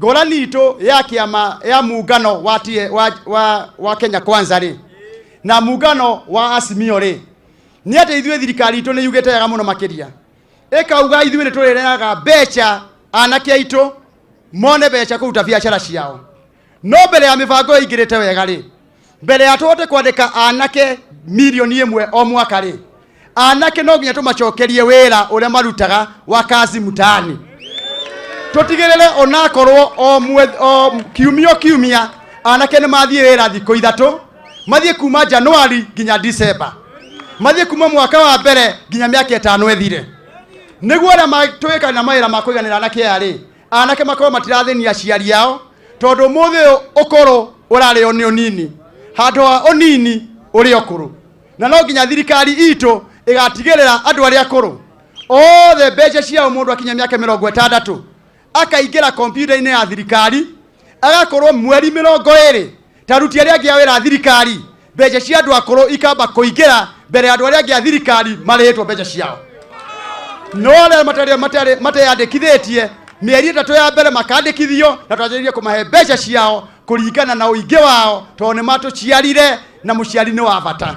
Ngũrani itũ ya kĩama ya muungano wa, tie, wa, wa, wa Kenya Kwanza rĩ na muungano wa Azimio rĩ nĩ atĩ ithuĩ thirikari itũ nĩ yugĩte wega mũno makĩria ĩkauga ithuĩ nĩ tũrĩrehaga mbeca anake aitũ mone mbeca kũruta biacara ciao. No mbere ya mĩbango ĩyo ĩingĩrĩte wega rĩ, mbere ya tũhote kwandĩka anake 1,000,000 o mwaka rĩ, anake no nginya tũmacokerie wĩra ũrĩa marutaga wa kazi mtaani. Tũtigĩrĩre onakorwo o, mwe, o kiumia o kiumia anake nĩ mathiĩ wĩra thikũ 3, mathiĩ kuma Januari nginya Disemba, mathiĩ kuma mwaka wa mbere nginya mĩaka 5 ĩthire, nĩguo arĩa matwĩka na mawĩra ma kũiganĩra anake aya rĩ, anake makorwo matirathĩnia aciari ao, tondũ ũmũthĩ ũyũ ũkũrũ ũrarĩo nĩ ũnini handũ ha ũnini ũrĩ ũkũrũ, na no nginya thirikari itũ ĩgatigĩrĩra andũ arĩa akũrũ othe mbeca ciao mũndũ akinya mĩaka 60 akaingĩra kompiuta-inĩ ya thirikari agakorwo mweri 20 ta aruti arĩa angĩ a wĩra a thirikari, mbeca cia andũ akũrũ ikamba kũingĩra mbere ya andũ arĩa angĩ a thirikari marĩhĩtwo mbeca ciao. No arĩa mateyandĩkithĩtie mĩeri 3 ya mbere makandĩkithio na twanjĩrĩrie kũmahe mbeca ciao kũringana na ũingĩ wao, tondũ nĩ matũciarire na mũciari nĩ wa bata.